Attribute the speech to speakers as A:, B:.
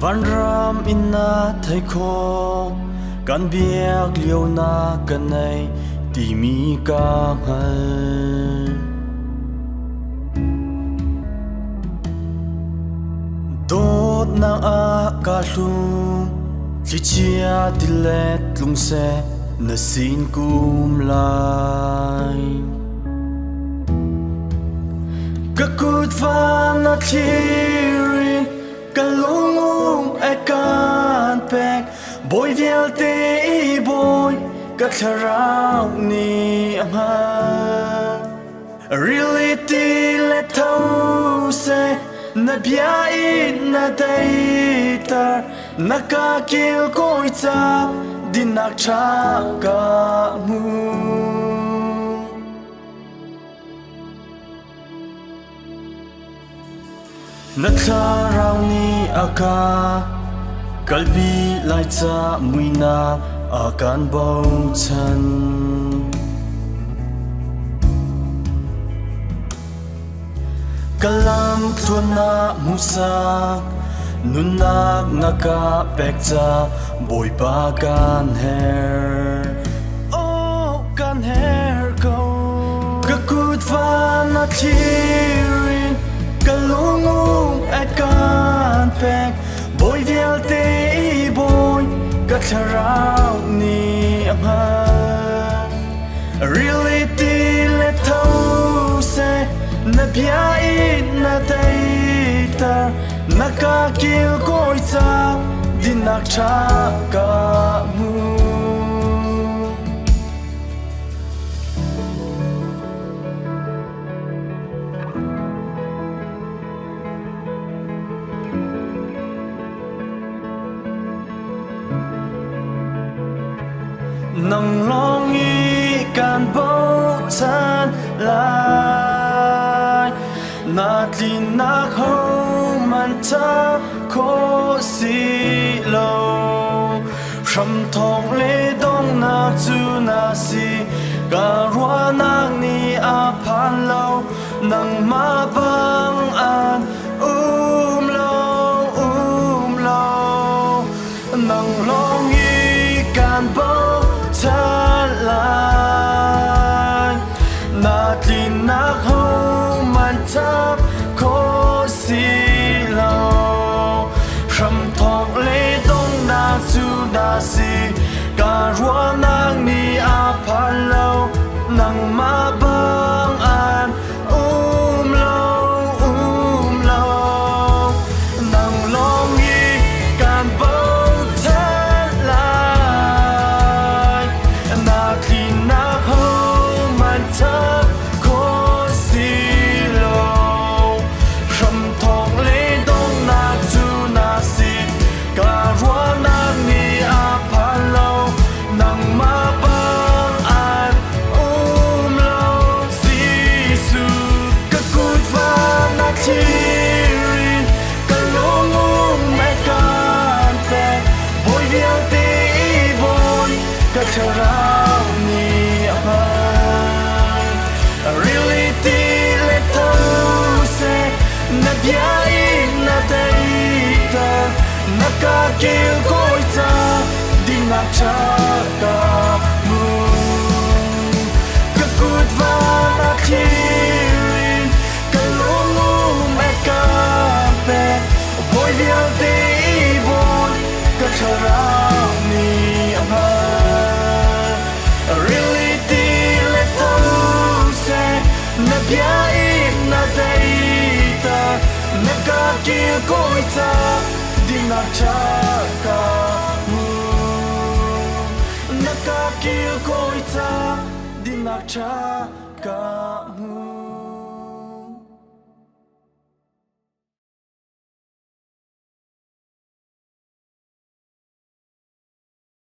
A: Vanram in na thei kho kan biak lio na ka nei timi ka hngal. Dawtnak ah ka hlum thlichia tilet tlung seh na sin kum lai. Ka kut van a thlir in ka lungum a kan pek bawi vialte i bawi ka thlarau nih a hngalh. Rili ti le tho seh na bia in na deiter na ka kil kawi ca dinnak ṭha ka hmu. Na thlarau nih a ka kalpi lai ca muihnak a kan bochan. Ka lam tluannak hmuhsak nunnak na ka pek ca Bawipa kan herh. Oh, kan herh ko. Ka kut van a thlir in ka lungum a kan pek. Bawi vialte i bawi ka thlarau nih a hngalh. Rili ti le tho seh na bia in na teiter na ka kil kawi ca dinnak ṭha ka hmu. Nang lawng i kan bochan lai na tlinak ho man ta kho si lo hramthawk le donghnak cu na si ka ruahnak nih a phan lo nangmah bang an um lo um lo nang lawng i kan bochan lai na tlinnak ho man chap kho si lo hramthawk le donghnak cu na si ka ruahnak nih a phan lo nangmah bang an um lo um lo nang lawng i kan bochan lai na tlinak ho man chap kho si lo hramthawk le donghnak cu na si ka ruahnak nih a phan lo nangmah bang an um lo Jesuh ka kut van a thlir in ka lungum a kan pek bawi vialte i bawi ka thlarau nih a hman rili ti le tho seh na bia in na teiter na ka kil kawi ca dingnak ṭha ka hmu ka kut van a thlir in ka lungum a ka pek bawi vialte i bawi ka thlarau nih a hngalh rili ti le tho seh na bia in na deiter na ka kil kawi ca dingnak ṭha ka hmu na ka kil kawi ca dingnak ṭha ka hmu.